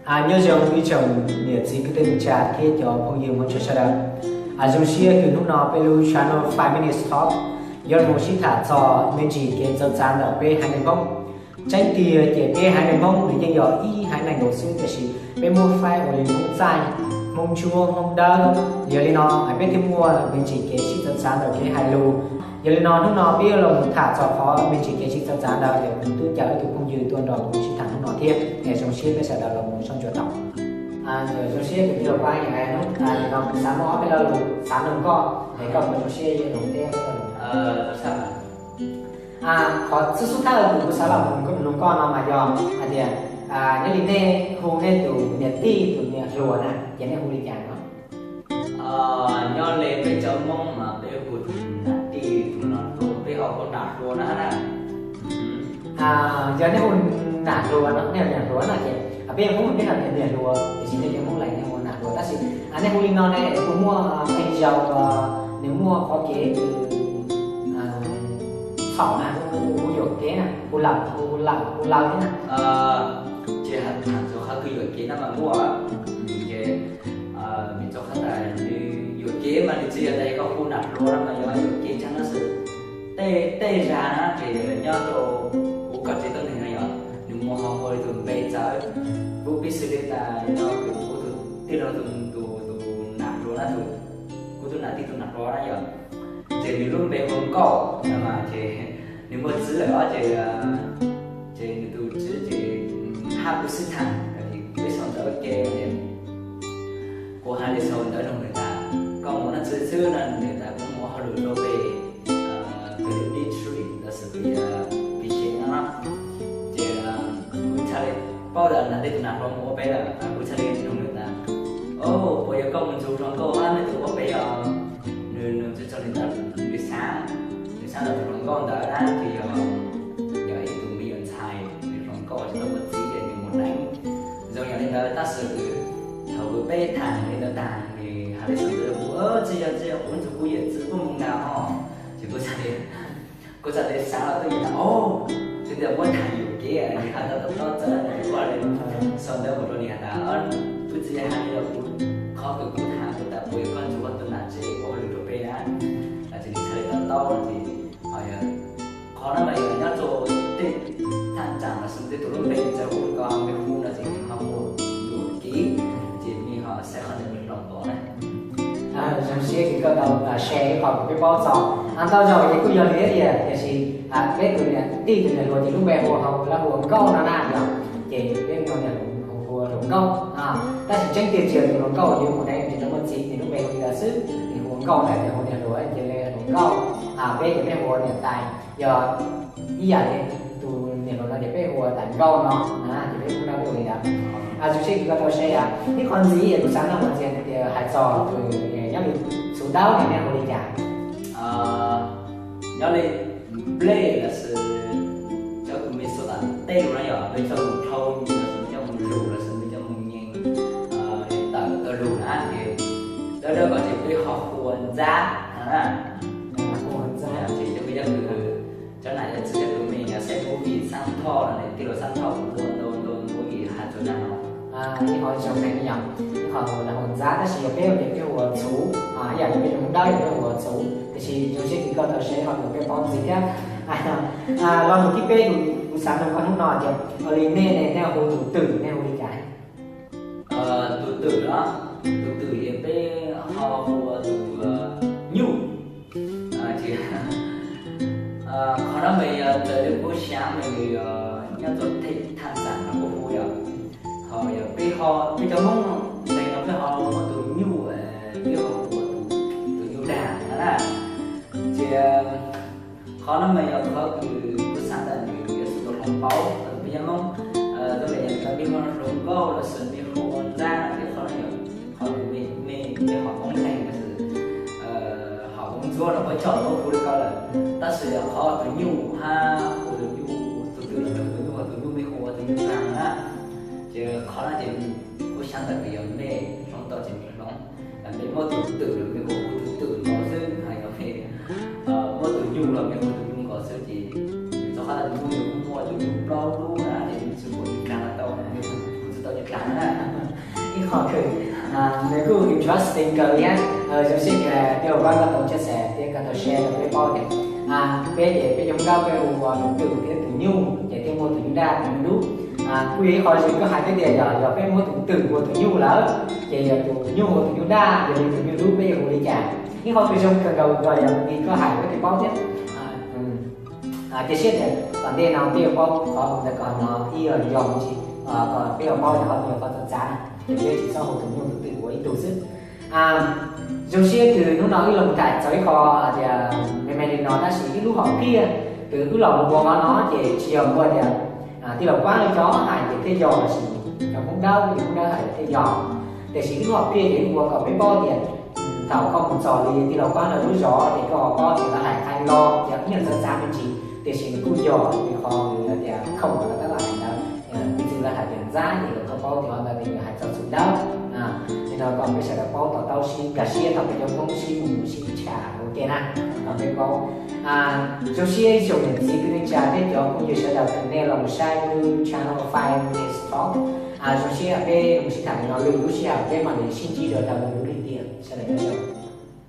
Nyob zoo ib tsoom niam txiv kwv tij neej tsa thiab cov phooj ywg Hmoob sawv daws. Zoo siab kws hnub no peb lub channel Five Minutes Talk yuav los sib tham txog me ntsis kev txawv txav ntawm peb haiv neeg Hmoob. Tseeb tiag ces peb haiv neeg Hmoob nws yeej yog ib haiv neeg nkaus xwb, tiam sis peb muab faib ua li Hmoob txaij, Hmoob ntsuab, Hmoob dawb. Yog li no peb thiaj muaj me ntsis kev sib txawv txav ntawm kev hais lus. Yog li no hnub no peb yuav los tham txog qhov me ntsis kev sib txawv txav ntawd, es kuv twb caw ib tug phooj ywg tuaj nrog kuv sib tham hnub no thiab, es zoo siab peb sawv daws los mus soj ntsuam tau. Zoo siab tus tij laug Pab, hnub no kuv xav muab ob peb lo lus xav nug koj, es koj puas zoo siab yuav los teb peb lo lus? Qhov xub xub thawj uas kuv xav los mus nug koj no mas yog hais tias, nyob li nej hu nej tus niam tij tus niam hluas na ces nej hu li cas no? Nyob li peb cov Hmoob mas peb hu tus nam tij tus nam hluas, peb ho hu nam hluas na na. Yog nej hu nam hluas no, nej niam hluas no ces peb Hmoob peb hu niam hluas, tiam sis nej cov Hmoob Lees nej hu nam hluas. Tab sis nej hu li no ne, kuv muaj qee zaus nws muaj qhov kev txhaum na, hu yuam kev na, hu lawm, hu lawm, hu lawm thiab na. Ces tham txog qhov kws yuam kev no mas muaj, ces vim rau qhov tias nws yuam kev mas nws tsis yog tias koj hu nam hluas no mas yog yuam kev tshaj no xwb. Tej, tej zag na ces nyob rau kuv koj tsev tuab neeg no yog nws mus ho ua li tus npe txawv, kuv piv xws li tas no kuv tus tij laug tus, tus nam hluas na, tus, kuv tus nam tij tus nam hluas na yog, ces nws lub npe hu Nkauj no mas ces nws muaj txwv lawm os, ces, ces nws tus txwv ces hab kuv xwb tham, peb sau ntawv ua ke. Kuv hais li sau ntawv nug nws tas, koj mus no txwv xwb no, nws tas kuv mus ua hauj lwm rau pem, pem Big Tree ntawd xwb, pem, pem xeev no. Ces kuv txhad li paub tas nam tij tus nam hluas mus ua pem lawm, kuv txhad li nug nws tas, o, puas yog koj mus ntsib hluas nkauj hab nej tus ua pem os? Nws, nws txhad li ntawd, nws xav, nws xav ntawm tus hluas nkauj ntawd na ces yog, yog ib tug me nyuam ntxhais, nws hluas nkauj tsis tau muaj txiv ces nws mus deev. Zoo yog li ntawd tab sis thaum peb tham li ntawd tag nws hais li ntawd kuv, tsis yog, tsis yog, kuv ntsuag kuv yawm txiv kuj mus nkaus os. Ces kuv txhad li, kuv txhad li xav los twb yog tas, o, twb tias muab tham yuam kev nws hais tau tau txawv, kuv ua li sau ntawv mus rau nws has tas, kuv txiv hais li los kuv, qhov kws kuv tham kuv tas puas yog koj ntsuag koj tus nam tsev ua hauj lwm rau pem na. Ces nws txhad li tau tau ces qhov no mas yog nyob rau tej thaj tsam los sis tej tus lub npe txawv hu ko me hu no ces nws ho muaj yuam kev, ces nws ho saib qhov ntawd nws hloov npaum na. Zoo siab kws koj tau share ib qho kuv peb paub txog. Ntau zaus ces kuj yog li thiab tiag, tiam sis peb tus niam tij tus niam hluas ces lub npe hu hauv lawv hu ua Nkauj no na yog, ces peb hu niam hu ua hluas Nkauj. Tab sis tseeb tiag tsis yog tus hluas nkauj, yus mus deev tsis tau muaj txiv ces lub npe hu li ntawd xwb, nws hu ua Nkauj na ces hu niam hluas ces li hluas Nkauj. Peb ces peb hu ua niam tais, yog ib yam li tus niam hluas no ces peb hu ua tais Nkauj no na, ces peb hu no peb hu li ntawd. Zoo siab kws koj tau share. Ib qho ntxiv es kuv xav nug ntxiv hais tias hais txog kws nyob li txhuv dawb no nej hu li cas? Nyob li nplej los sis cov kws me xua tas tej lus no yog peb coj mus dhau los sis peb coj mus lug los sis peb coj mus nyees tawm tau lug na ces dawb dawb ko ces peb ho hu ua ntxab no na. Hu ua ntxab ces cov me cov kws, cov nam yog txiv cov kws me yog saib movie Xab Thoj no ne, tij laug Xab Thoj kuj ua ntau ntau movie hais txog zaj no. Ib qho zoo heev yog ib qho hu ua ntxab, tab sis yog peb hu ces peb hu ua txhuv, ib yam li peb cov Hmoob dawb ces peb hu ua txhuv, tiam sis zoo siab kws koj tau share qhov kws peb paub ntxiv thiab. Lo lus thib peb kuv xav nug koj hnub no ces ua li nej ne, nej hu tus twm nej hu li cas? Tus twm no, tus twm ces peb ho hu ua tus nyuj. Ces qhov no mas yog raws li kuv xav mas nws yog nyob rau tej thaj tsam no kuj hu yog, ho yog peb ho, peb cov Hmoob Lees no peb ho muab tus nyuj, peb ho hu ua tus nyuj dag no na. Ces qhov no mas yog qhov kws kuv xav tas nws yuav tsum tau hloov paub rau peb cov Hmoob. Tuab le yog peb muaj hluas nkauj los sis me hu ua ntxab no ces qhov no yog qhov kws me, me, me ho Hmoob Lees los sis ho Hmoob Ntsuab no puab coj los hu li ko lawm. Tab sis yog qhov tus nyuj hab hu tus nyuj, tus twm los hu tus nyuj, tus nyuj me hu ua tus nyuj dag na. Ces qhov no ces kuv xav tas kws yog mej hloov tau ces mej hloov, mej muab tus twm los mej hu ua tus twm nkaus xwb, hos yog mej muab tus nyuj los mej hu ua tus nyuj nkaus xwb ces, rau qhov tas tus nyuj nws kuj muaj tus nyuj plaub lub na ces nws tsis pum nws dag tau, nws hu tsis tau ces Ib qho kws nws kuj interesting kawg thiab. Zoo siab kws tij laug Pab koj tau chia sẻ thiab koj tau share rau peb paub tias peb ces peb cov Hmoob Dawb peb hu ua tus twm thiab tus nyuj ces thiaj muaj tus nyuj daj tus nyuj dub. Kuj yog ib qho zoo koj hais thiab tias yog, yog peb muab tus twm ua tus nyuj lawm ces yog tus nyuj ua tus nyuj daj, yog li tus nyuj dub peb yuav hu li cas. Ib qho kws zoo kawg nkaus yog li koj hais peb thiaj paub thiab. Cia siab tias tom ntej no peb yuav paub qhov ntawd kom no ib yog yog ntsis, kom peb yuav paub tias qhov twg yog qhov txawv txav na, ces peb tsis txhob hu tus nyuj tus twm ua ib tug xwb. Zoo siab kws hnub no wb los tham txog ib qho tias me me li no tab sis ib lub hom phiaj kws wb los mus ua qhov no ces tsis yog ua tias tij laug Pab lawv cov hais ces thiaj yog, tab sis cov Hmoob Dawb, cov Hmoob Dawb hais thiaj yog. Tiam sis wb hom phiaj ces wb ua kom peb paub tias thaum koj mus txog li tij laug Pab lawv lub zos ces koj ho paub tias lawv hais qhov no ces ib yam txawv txav me ntsis, tiam sis nws kuj yog li qhov nws tias khoom lawv tab tom hais ntawd. Piv txwv lawv hais tias ntxab ces koj paub tias qhov ntawd nws hais txog txhuv dawb. Li no kom peb sawv daws paub to taub sib nkag siab thaum peb cov Hmoob sib mus sib tsham ua ke na, kom peb paub. Zoo siab ib tsoom niam txiv kwv tij neej tsa thiab cov phooj ywg sawv daws kws nej los saib lub channel Five Minutes Talk. Zoo siab peb mus sib tham li no, lwm lub sij hawm peb mam li sib ntsib dua rau lwm lub lim tiam, sawv daws nyob zoo.